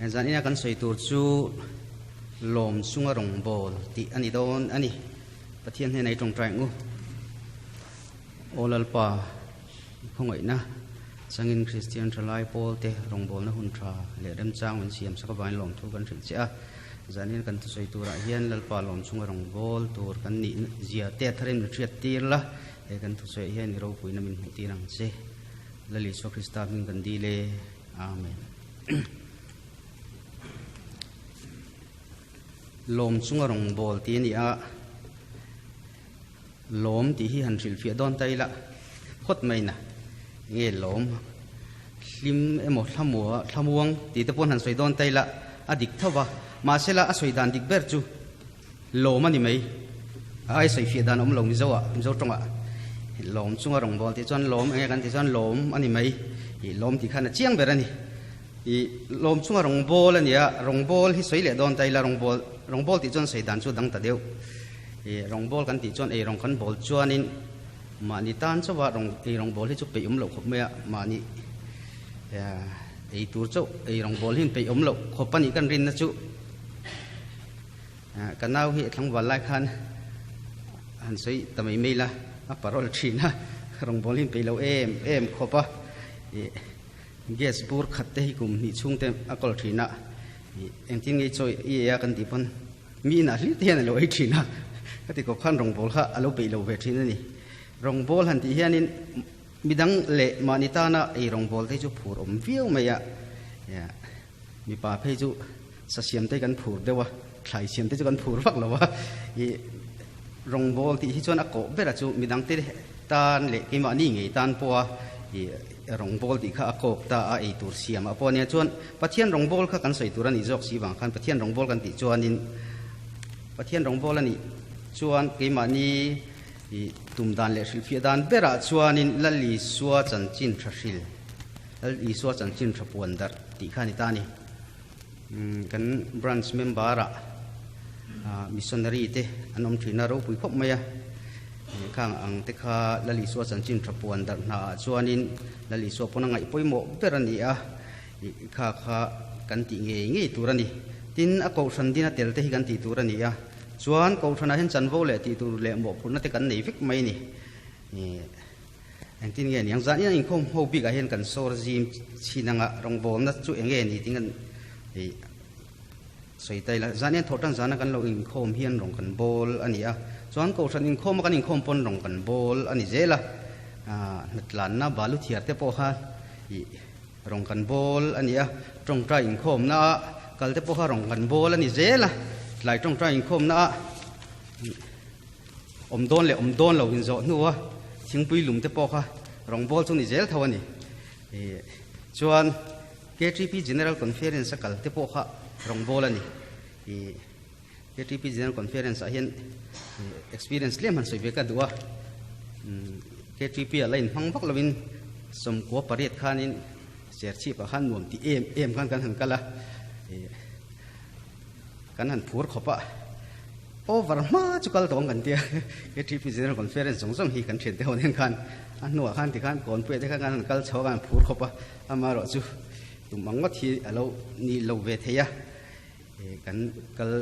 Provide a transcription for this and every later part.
Zan ina kan sawi tur chu lawm chunga rawngbawl tih a ni dawn a ni. Pathian hnenah i tawngtai ang u. Aw Lalpa, i khawngaihna changin Kristian thalai pawlte rawngbawlna hun tha leh remchang min siam sak avangin lawmthu kan hrilh che a. Zanin kan thusawi turah hian Lalpa lawm chunga rawngbawl tur kan nih zia te a tharin min hriat tir la, he kan thusawiah hian i ropuina min hmuh tir ang che. Lal Isua Krista hming kan dil e. Amen. Lawm chunga rawngbawl tih a ni a. Lawm tih hi han hrilhfiah dawn ta ila phawt mai na. Nge lawm hlim emaw thlamua thlamuang tih te pawn han sawi dawn ta ila a dik tho va. Mahsela a sawi dan dik ber chu lawm a ni mai. Ai sawifiah dan awm lo Mizo ah Mizo tawngah lawm chunga rawngbâwl tih chuan lawm enge kan tih chuan lawm a ni mai. Ih lawm tih khan a chiang ber a ni. Ih lawm chunga rawngbâwl a ni a, rawngbâwl hi sawi leh dawn ta ila rawngbâwl rawngbâwl tih chuan sawi dan chu dang ta deuh. Ih rawngbâwl kan tih chuan ei rawng kan bâwl chuanin mahni tan chauha rawng ei rawngbâwl hi chu peih awm loh khawp mai a, mahni ei tur chauh ei rawngbâwl hi peih awm loh khawp a nih kan rinna chu. Ka nau hi tlangval lai khan han sawi ta mai mai la, a parol thin a, rawngbâwl hi peih lo em em khawp a, ih gas bur khat te hi kum hnih chhung te a kawl thin a, ih engtin nge chawi i ei a kan tih pawn mi inah hlir te hian a lo ei thin a, ka ti kawp khan rawngbâwl kha a lo peih lo ve thin a ni. Rawngbâwl han tih hianin midang leh mahni tana ei rawngbâwl te hi chu phur awm viau mai a, Mipa phei chu sa siam te kan phur deuh a, thlai siam te chu kan phur vak lo a. Ih rawngbawl tih hi chuan a kawh ber a chu midang te tan leh keimahni ngei tan pawha ih rawngbawl tih kha a kawk ta a, ei tur siam ah pawh a nia. Chuan Pathian rawngbawl kha kan sawi tur a nih zawk si vang khan Pathian rawngbawl kan tih chuanin Pathian rawngbawl a nih chuan keimahni ih tum dan leh hrilhfiah dan berah chuanin Lal Isua chanchin tha hril. Lal Isua chanchin tha puan darh tih kha a ni ta a ni. Kan branch member ah missionary te an awm thin a, ropui khawp mai a. Khang ang te kha Lal Isua chanchin tha puan darh hna ah chuanin Lal Isua pawn a ngaih pawimawh ber a ni a, kha kha kan tih ngei ngei tur a ni. Tin, a kohhran dina tel te hi kan tih tur a ni a, chuan kohhranah hian chanvo leh tih tur leh mawhphurhna te kan nei vek mai a ni. Engtin nge niang? Zan ina inkhawm ho bikah hian kan sawr zim chhin anga rawngbawlna chu eng nge ni tih kan sawi ta ila. Zan ina thawh tan zana kan lo inkhawm hian rawng kan bawl a ni a, chuan kohhran inkhawma kan inkhawm pawn rawng kan bawl a ni zel a. Hnatlanna balu thiar te pawh kha ih rawng kan bawl a ni a, tawngtai inkhawmna ah kal te pawh kha rawng kan bawl a ni zel a, tlai tawngtai inkhawmna ah Awm dawn leh awm dawn lo inzawh hnua thingpui lum te pawh kha rawngbâwl chu ni zel tho a ni. Chuan KTP General Conference a kal te pawh kha rawngbâwl a ni. KTP General Conference ah hian experience tlem han sawi ve ka duh a. KTP ah la inhmang vak lovin 98 khanin Serchhip ah khan nuam ti em em khan kan han kal a. Kan han phur khawp a, over hma chu kal tawng kan tia, KTP General Conference zawng zawng hi kan thiante ho nen khan a hnuah khan tikhan Kawnpuia te khan kan han kal chho a, kan han phur khawp a, amaherawhchu tum ang ngawt hi a lo ni lo ve thei a, kan kal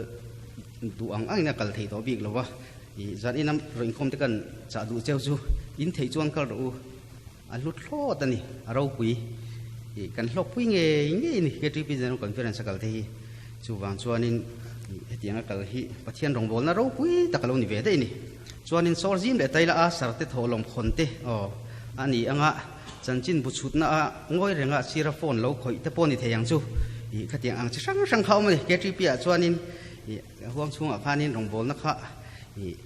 duh ang angin a kal thei tawh bik lo va, zan ina rawn inkhawm te kan chah duh cheu chu in theih chuan kal rawh u. A hlu thlawt a ni, a ropui. Ih, kan hlawkpui ngei ngei a ni, KTP General Conference a kal te hi. Chuvang chuanin hetiang a kal hi Pathian rawngbawlna ropui tak a lo ni ve daih a ni. Chuanin sawr zim leh taila a sarte thawhlawm khawn te aw a ni anga chanchin bu chhutna a ngawi renga sira phone lo khawih te pawh ni thei ang chu. Ih, khatiang ang chi hrang hrang kha a awm a ni. KTP ah chuanin ih huang chhungah khanin rawngbawlna kha ih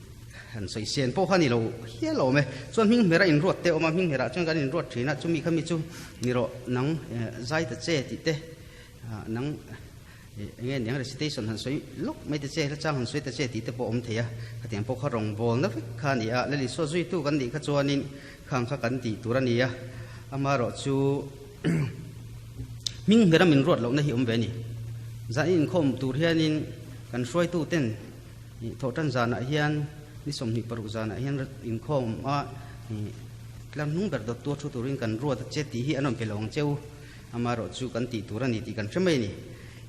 Han sawi sen pawh kha ni lo hial awm e. Chuan hming hmera inruat te a awm a, hming hmerah chuan kan inruat thin a, chumi kha mi chu ni rawh nang zai ta che tih te, nang eng nge niang recitation han sawi lawk mai ta che, hlachang han sawi ta che tih te pawh a awm thei a. Khatiang pawh kha rawngbawlna vek kha a ni a, Lali saw zuitu kan nih kha chuanin khang kha kan tih tur a ni a, amaherawhchu hming hmera min ruat lohna hi awm ve a ni. Zan inkhawm tur hianin kan hruaitu ten Ih thawhtan zanah hian ni 26 zanah hian inkhawm a ih tlar hnung ber dawt tur thu turin kan ruat a che tih hi an rawn pe lo ang cheu. Amaherawhchu kan tih tur a ni tih kan hre mai a ni.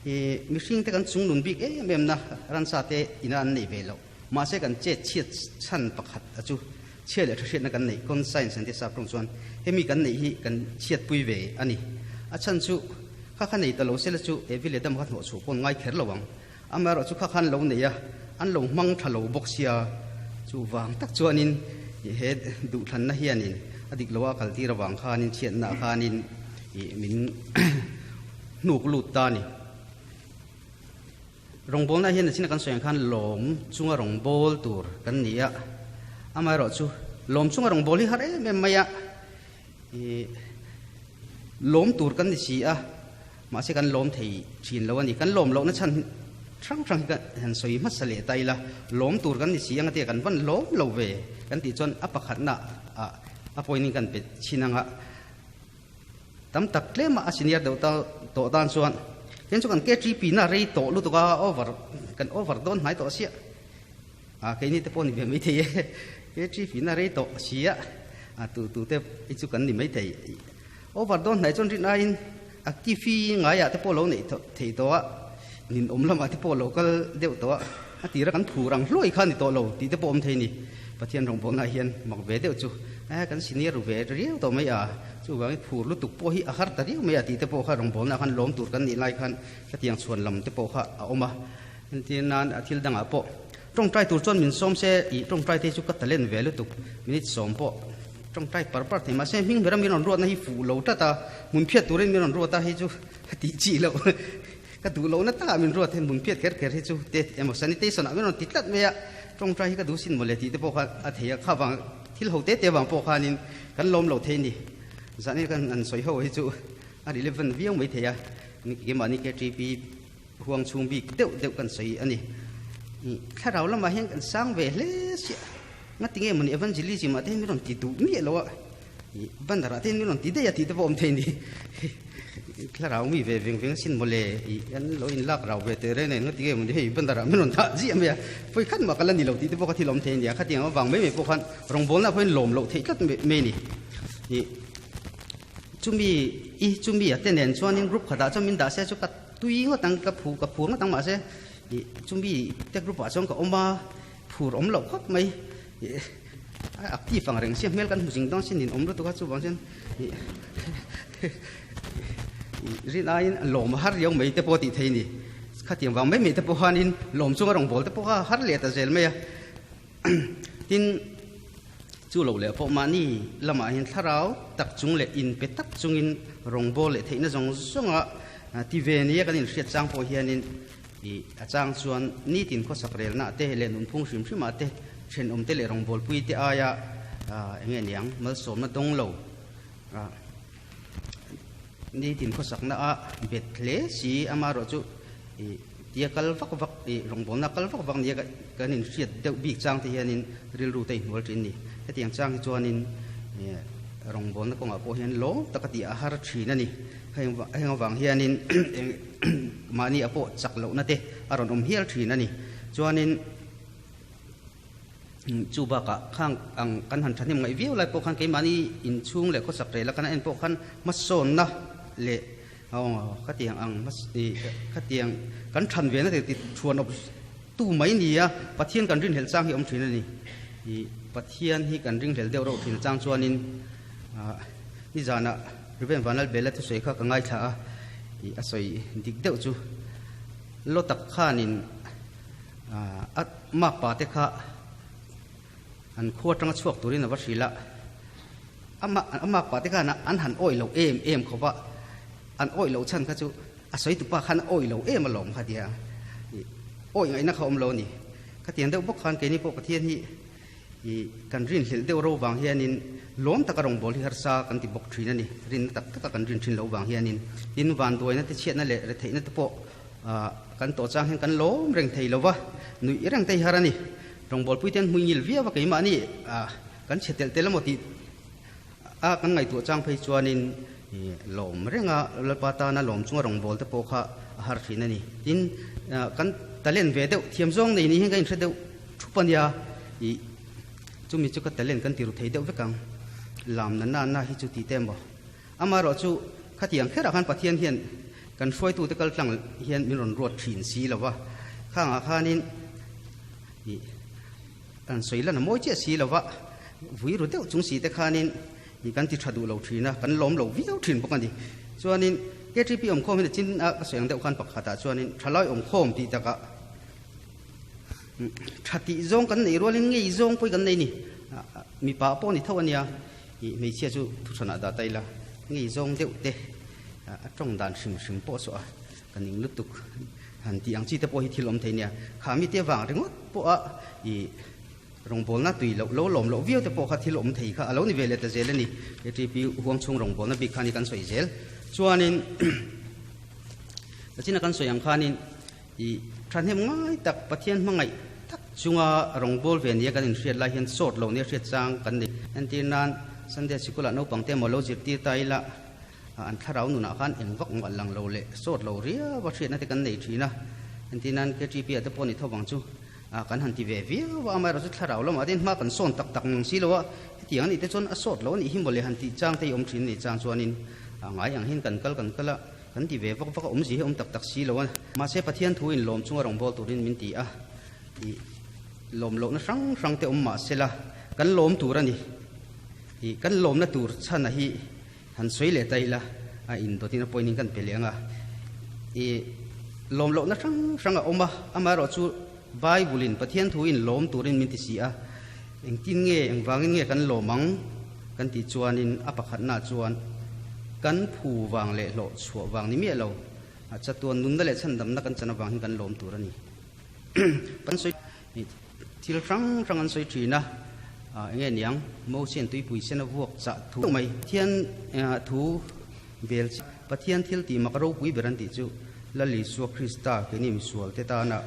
I mihring te kan chungnun bik em em na ransa te ina an nei ve loh. Mahse kan chet chhiat chhan pakhat a chu chhia leh thahriatna kan neih conscience an ti sap tawng chuan hemi kan neih hi kan chhiatpui ve a ni. A chhan chu kha kha nei ta lo sela chu Evi leh Adama kha hnawh chhuah pawh an ngai kher lo ang. Amaherawh chu kha khan lo nei a, an lo hmang tha lo bawk sia. Chuvang tak chuanin he duhthlanna hianin a dik loa kal tir avang khanin chhiatna khanin min hnuk lut ta a ni. Rawngbawlna hian a china kan sawi ang khan lawm chunga rawngbâwl tur kan ni a, amaherawh chu lawm chunga rawngbâwl hi har em em mai a, ih lawm tur kan ni si a, mahse kan lawm thei thin lo a ni. Kan lawm lohna chhan hrang hrang hi kan han sawi hmasa leh ta ila, lawm tur kan ni si ang atia kan van lawm lo ve kan tih chuan a pakhatna ah a pawinin kan pe chhin ang a. Tam tak tlem a senior deuh ta tawh tan chuan tin chu kan KTP na rei tawh lutuk a over kan over dawn hnai tawh sia a keini te pawh ni ve mai thei e KTP na rei tawh sia a tu tu te hi chu kan ni mai thei over dawn hnai chuan rin aiin active hi ngaiah te pawh lo neih thei tawh a nin awm lamah te pawh lo kal deuh tawh a a tira kan phur ang hluai kha ni tawh lo tih te pawh awm thei ni Pathian rawngbawlna hian mak ve deuh chu eh kan senior ru ve riau tawh mai a Chuvangin phur lutuk pawh hi a har ta riau mai a tih te pawh kha rawngbawlna khan lawm tur kan nih lai khan hetiang chhuan lam te pawh kha a awm a. Entir nan a thil dangah pawh tawngtai tur chuan min sawm se ih tawngtai te chu ka talent ve lutuk minute sawm pawh tawngtai par par thei mahse hming bera min rawn ruatna hi fuh lo tlat a, hmun phiat turin min rawn ruat a hei chu ka tih chi loh ka duh lohna takah min ruat hei hmun phiat kher kher hi chu te emaw sanitation ah min rawn ti tlat mai a tawngtai hi ka duh sin mawle tih te pawh kha a thei a kha vang Thil ho te te vang pawh khanin kan lawm lo thei ni. Zahni kan han sawi ho hi chu a relevant viau mai thei a, keimahni KTP huang chhung bik deuh deuh kan sawi a ni. Thlarau lamah hian kan sang ve hle chiah. Ngati nge mawni evangelism ah te hian min rawn ti duh miah lo a, banner ah te hian min rawn ti daih a tih te pawh awm thei ni. Thlarau mi ve veng veng asin mawle ih an lo inlak rau ve teh reng nen ngati nge mawni hei banner ah min rawn dah ziah mai a, pawi khat mah ka la ni lo tih te pawh kha thil awm thei a nia, khatiang avang mai mai pawh khan rawngbawlna pawhin lawm loh theih tlat mai a ni. Ih chumi i chumi a te nen chuanin group khatah chuan min dah se chu ka tui ngawt ang ka phu ka phur ngawt ang mahse ih chumi te group ah chuan ka awm a phur awm loh khawp mai ih A active ang reng sia hmel kan hmu zing dawn sin in awm lutuk a chuvang chuan ih rin aiin lawm a har riau mai te pawh tih thei a ni. Khatiang vang mai mai te pawh khanin lawm chunga rawn bawl te pawh kha a har leh ta zel mai a. Tin, chu lo leh pawh mahni lamah hian thlarau tak chung leh inpe tak chungin rawngbâwl leh theihna zawng zawnga ti ve nia kan inhriat chang pawh hianin Ih, a chang chuan nitin khawsak relna te leh nunphung hrim hrimah te, thenawm te leh rawngbawlpui te aia eng nge niang malsawmna dawng lo nitin khawsakna a bet hle si amaherawh chu ih tia kal vak vak ih rawngbawlna kal vak vak nia kan inhriat deuh bik chang te hianin rilru te inhnual thin a ni. Hetiang chang hi chuanin ih rawngbawlna kawngah pawh hian lawm taka tih a har thin a ni. Heng avang hianin mahni a pawh chak lohna te a rawn awm hial thin a ni. Chuanin chu bakah khang ang kan han thahnem ngaih viau lai pawh khan keimahni inchhung leh khawsak rel a kan en pawh khan hmasawnna leh khatiang ang khatiang kan than ve na ti thuan awp tu mai ni a Pathian kan rinhlelh chang hi awm thin a ni. Pathian hi kan ringhlel deuh reuh thin chang chuanin nizanah Ruben Vanlalbela thusawi kha ka ngaithla a, ih a sawi dik deuh chu law tak khanin a makpa te kha an khua atanga chhuak turin a va hrilh a, a makpa te khan an han awih loh em em khawp a, an awih loh chhan kha chu a sawi tupa khan a awih lo em alawm kha tia ih awih ngaihna kha awm lo a ni. Khatiang deuh bawk khan keini pawh Pathian hi I kan rinhlelh deuh ro vang hianin lawm taka rawngbâwl hi harsa kan ti bawk ṭhin a ni. Rinna tak taka kan rin ṭhin loh vang hianin tin vanduaina te chhiatna leh retheihna te pawh kan tawh chang hian kan lawm reng thei lo va, nuih reng te hi har a ni. Rawngbâwlpui te an hmui ngil viau a, keimahni kan chhe telh telh emaw tih a kan ngaihtuah chang phei chuanin lawm renga Lalpa tana lawm chunga rawngbâwl te pawh kha a har ṭhin a ni. Tin, kan talent ve deuh thiam zawng nei ni hian ka inhre deuh thup a nia, ih chumi chu ka talent kan ti ru thei deuh vek ang. Lam na na na hi chu ti te maw? Amaherawhchu khatiang kherah khan Pathian hian. Kan hruaitute kal tlang hian min rawn ruat thin si lo va, khangah khanin ih kan sawi lan a mawi chiah si lo va, vui ru deuh chung si te khanin ih kan ti tha duh lo thin a, kan lawm lo viau thin bawk a ni. Chuanin KTP awmkhawm hi chin a ka sawi ang deuh khan pakhatah chuanin thalai awmkhawm tih takah tha tih zawng kan neih rualin ngei zawng pawh hi kan nei a ni. Mipa pawh a ni tho a nia. Ih hmeichhia chu thuchhawnah dah ta ila, ngei zawng deuh te a tawng dan hrim hrim pawh saw a, ka ning lutuk han tih ang chi te pawh hi thil awm thei nia. Kha mite vang ringawt pawh a ih rawngbawlna tui loh lo lawm loh viau te pawh kha thil awm thei kha a lo ni ve leh ta zel a ni. KTP huang chhung rawngbawlna bik kha ni kan sawi zel. Chuanin tachina kan sawi ang khanin I thahnem ngai tak Pathian hmangaih tak chunga rawngbâwl ve nia kan inhriat lai hian sawt lo nia hriat chang kan nei. Entir nan, Sunday sikulah naupangte emaw lo zirtir ta ila, an thlarau nunah khan eng vak ngah lang lo leh sawt lo riau a hriatna te kan nei thin a. Entir nan, KTP ah te pawh ni tho vang chu kan han ti ve viau a, amaherawhchu thlarau lamah te hma kan sawn tak tak ngang si lo a, hetiang anih te chuan a sawt lo anih hi mawle han tih chang te hi awm thin a ni. Chang chuanin ngai ang hian kan kal kan kal a. Kan ti ve vak vak a, awmzia hi awm tak tak si lo a. Mahse Pathian thu in lawm chunga rawngbâwl turin min ti a, ih lawm lohna hrang hrang te awm mah sela kan lawm tur a ni. Ih kan lawmna tur chhana hi han sawi leh ta ila, a indawtin a pawhin kan pe leh ang a. Ih lawm lohna hrang hrang a awm a, amaherawh chu Bible in Pathian thu in lawm turin min ti si a, engtin nge engvangin nge kan lawm ang kan tih chuanin a pakhatna chuan kan phu vang leh hlawh chhuah vang ni miah lo, a chatuan nunna leh chhandamna kan chan avang hian kan lawm tur a ni. Kan sawi thil hrang hrang an sawi thin a, enge niang Mosian tuipui sen a vuak chah thu mai Pathian thu bel Pathian thil tih mak ropui ber an tih chu Lal Isua Krista keini misualte tana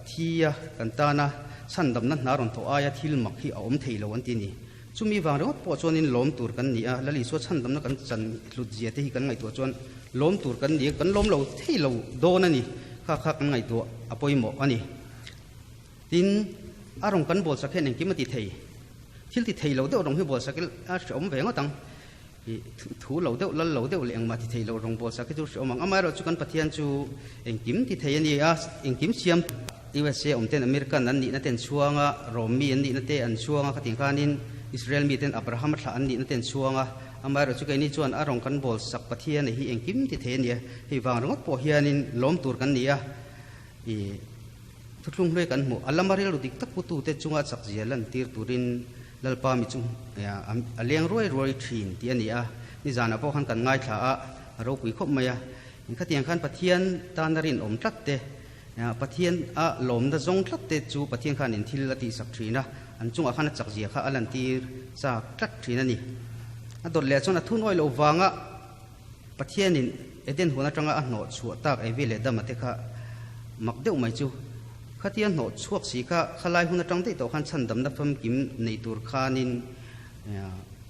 thi a kan tana chhandamna hna rawn thawh aia thil mak hi a awm thei lo an ti a ni. Chumi vang ringawt pawh chuanin lawm tur kan ni a, Lal Isua chhandamna kan chan hlut zia te hi kan ngaihtuah chuan lawm tur kan ni a, kan lawm lo thei lo dawn a ni. Kha kha kan ngaihtuah a pawimawh a ni. Tin, a rawn kan bawl sak hian engkim a ti thei. Thil ti thei lo deuh rawng hi bawl sak ila a hrehawm ve ngawt ang. I thu lo deuh, lal lo deuh leh engmah ti thei lo rawngbawl sak hi chu hrehawm ang. Amaherawh chu kan Pathian chu engkim ti thei a ni a, engkim siam USA awm ten American an nihna te an chhuang a, Rom mi an nihna te an chhuang a, khatin khanin Israel mi ten Abraham a thlah an nihna te an chhuang a. Amaherawh chu keini chuan a rawng kan bawl sak Pathian a hi engkim ti thei a ni a, hei vang ringawt pawh hianin lawm tur kan ni a. I thuthlung hluai kan hmuh, a lama rilru dik tak putute chunga chakzia lantir turin Lalpa mi chu a leng ruai ruai thin tih a ni a, nizanah pawh khan kan ngaithla a, a ropui khawp mai a. Khatiang khan Pathian tana rinawm tlat te, Pathian a lawmna zawng tlat te chu Pathian khanin thil a tihsak thin a, an chungah khan a chakzia kha a lantir chak tlat thin a ni. A dawt leh chuan a thunawi loh vanga Pathianin Eden huan atanga a hnawh chhuah tak Evi leh Adama te kha mak deuh mai chu. Khatia hnawh chhuak si kha khalai hun atang daih tawh khan chhandamna famkim nei tur khanin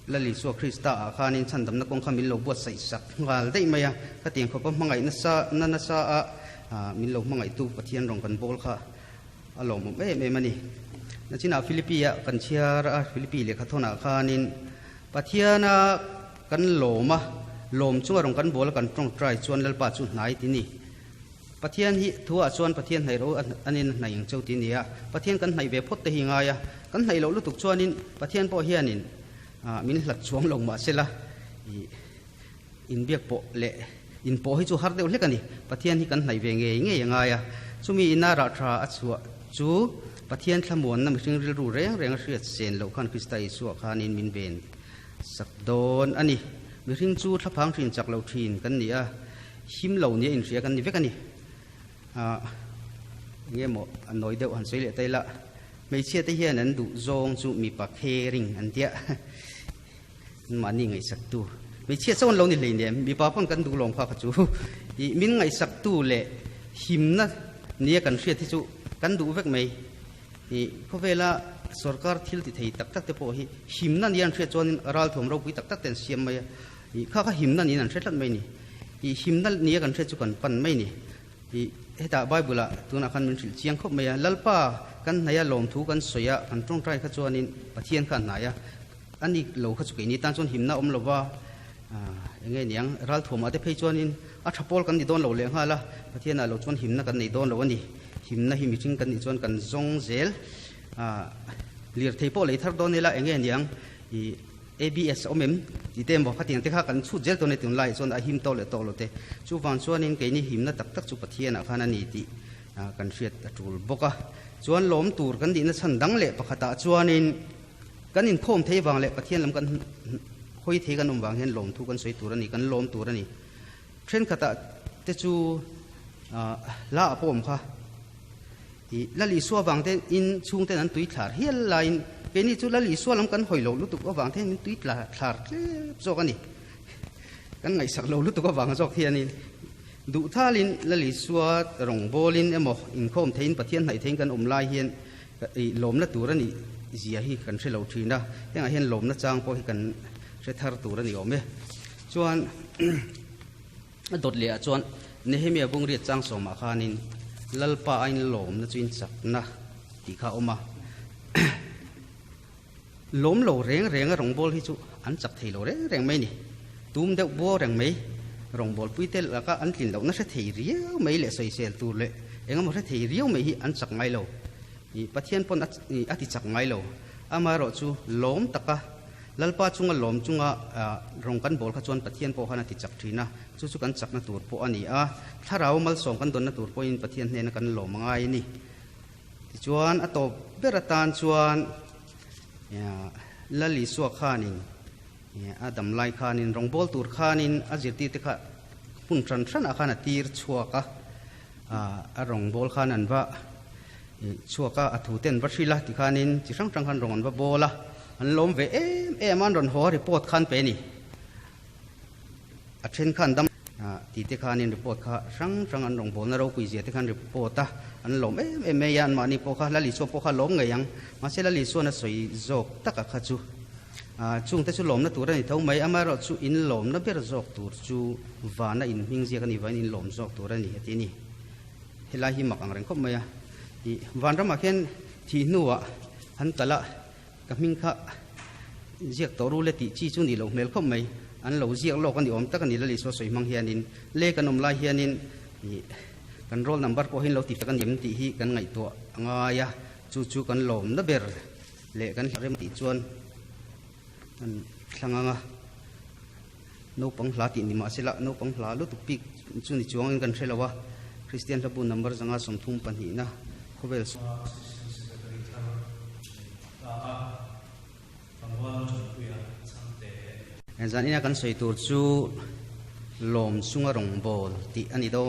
Lal Isua Krista ah khanin chhandamna kawng kha min lo buatsaih sak nghal daih mai a. Khatiang khawpa hmangaih nasa na nasa a min lo hmangaihtu Pathian rawn kan bawl kha a lawmawm em em a ni. Nachinah Philippi ah kan chhiar a, Philippi lehkhathawnah khanin Pathiana Kan lawm a, lawm chunga rawn kan bawl a kan tawngtai chuan Lalpa chu hnai ti ni. Pathian hi thu ah chuan Pathian hnaih ro a nen a hnaih ang cheu ti ni a, Pathian kan hnaih ve phawt te hi ngai a, kan hnaih loh lutuk chuanin Pathian pawh hianin min hlat chuang lo mahsela ih inbiak pawh leh inpawh hi chu har deuh hlek a ni. Pathian hi kan hnaih ve ngei ngei a ngai a, chumi ina rah tha a chhuah chu Pathian thlamuanna mihring rilru reng reng a hriat sen loh khan Krista Isua khanin min ven Sak dawn a ni. Mihring chu thlaphang thin chak lo thin kan ni a, him lo nia inhria kan ni vek a ni. Ahh enge maw a nawi deuh han sawi leh ta ila, hmeichhia te hian an duh zawng chu mipa caring an tia, mahni ngaihsak tu. Hmeichhia chawn lo ni hleinem, mipa pawn kan duh lawm kha kha chu. Ih min ngaihsak tu leh himna nia kan hriat hi chu kan duh vek mai. Ih khawvela sorkar thil ti thei tak tak te pawh hi himna nia an hriat chuanin ralthuam ropui tak tak te an siam mai a, ih kha kha himna niin an hre tlat mai a ni. Ih himna nia kan hriat chu kan pan mai a ni. Ih hetah Bible ah tunah khan min hrilh chiang khawp mai a, Lalpa kan hnaih a, lawmthu kan sawi a, kan tawngtai kha chuanin Pathian kha a hnai a, ani lo kha chu keini tan chuan himna a awm lo va. Enge niang ralthuamah te phei chuanin a tha pawl kan ni dawn lo leh nghal a, Pathianah lo chuan himna kan nei dawn lo a ni. Himna hi mihring kan nih chuan kan zawng zel. Lirthei pawh lei thar dawn ila enge niang i ABS a awm em tih te emaw khatiang te kha kan chhut zel dawn e tunlaiah chuan a him tawk leh tawk lo te. Chuvang chuanin keini himna tak tak chu Pathianah khan a ni tih kan hriat a tul bawk a. Chuan lawm tur kan nihna chhan dang leh pakhatah chuanin kan inkhawm thei vang leh Pathian lam kan hawi thei kan awm vang hian lawmthu kan sawi tur a ni, kan lawm tur a ni. Thenkhatah te chu hla a pawm kha i Lal Isua vang te in chhungten an tui thlar hial laiin keini chu Lal Isua lam kan hawi lo lutuk avang te hian min tui thlar tlep zawk a ni. Kan ngaihsak lo lutuk avang zawk hianin Duhthalin Lal Isua rawngbawlin emaw inkhawm theiin Pathian hnaih theiin kan awm lai hian i lawmna tur a nih zia hi kan hre lo thin a, hengah hian lawmna chang pawh hi kan hre thar tur a ni awm e. Chuan a dawt lehah chuan Nehemia bungriat chang sawmah khanin Lalpa a inlawmna chu inchakna tih kha a awm a. Lawm lo reng reng a rawngbâwl hi chu an chak thei lo reng reng mai ni. Tum deuh buau reng mai, rawngbâwlpui te laka an tlin lohna hre thei riau mai leh sawisel tur leh eng emaw hre thei riau mai hi an chak ngai lo. Ih, Pathian pawn a a ti chak ngai lo. Amaherawh chu lawm taka Lalpa chunga lawm chunga rawng kan bâwl kha chuan Pathian pawh khan a ti chak ṭhin a, chu chu kan chakna tur pawh a ni a. Thlarau malsawm kan dawnna tur pawhin Pathian hnena kan lawm a ngai a ni. Tichuan a tawp ber atan chuan Lal Isua khanin a dam lai khanin rawngbâwl tur khanin a zirtirte kha hmun hran hranah khan a tir chhuak a, a rawngbâwl khan an va chhuak a, a thute an va hrilh a, tikhanin chi hrang hrang khan rawng an va bâwl a, an lawm ve em em a, an rawn haw a report khan pe a ni. A then khan dam tih te khanin report kha hrang hrang an rawngbawlna ropui zia te khan report a, an lawm em em mai a, anmahni pawh kha Lal Isua pawh kha lawm ngei ang, mahse Lal Isuan a sawi zawk taka kha chu chung te chu lawmna tur a ni tho mai, amaherawh chu in lawmna ber zawk tur chu vana in hming ziak a ni vangin in lawm zawk tur a ni a ti a ni. Helai hi mak ang reng khawp mai a, ih vanramah khian thih hnuah an kal a, Ka hming kha ziak tawh ru le tih chi chu nih loh hmel khawp mai. An lo ziak lawk a ni awm tak a ni Lal Isua sawi hmang hianin le kan awm lai hianin ih kan roll number pawh hi an lo ti fek a ni em tih hi kan ngaihtuah a ngai a, chu chu kan lawmna ber leh kan rem tih chuan an thlang ang a. Naupang hla tih ni mah se la naupang hla lutuk bik chu ni chuangin kan hre lo a, Kristian hlabu number 132 na khawvel Assistant Secretary thar a nei ta a, Tlangval Ṭanpuia Chhangte. Zan ina kan sawi tur chu lawm chunga rawngbâwl tih a ni dawn.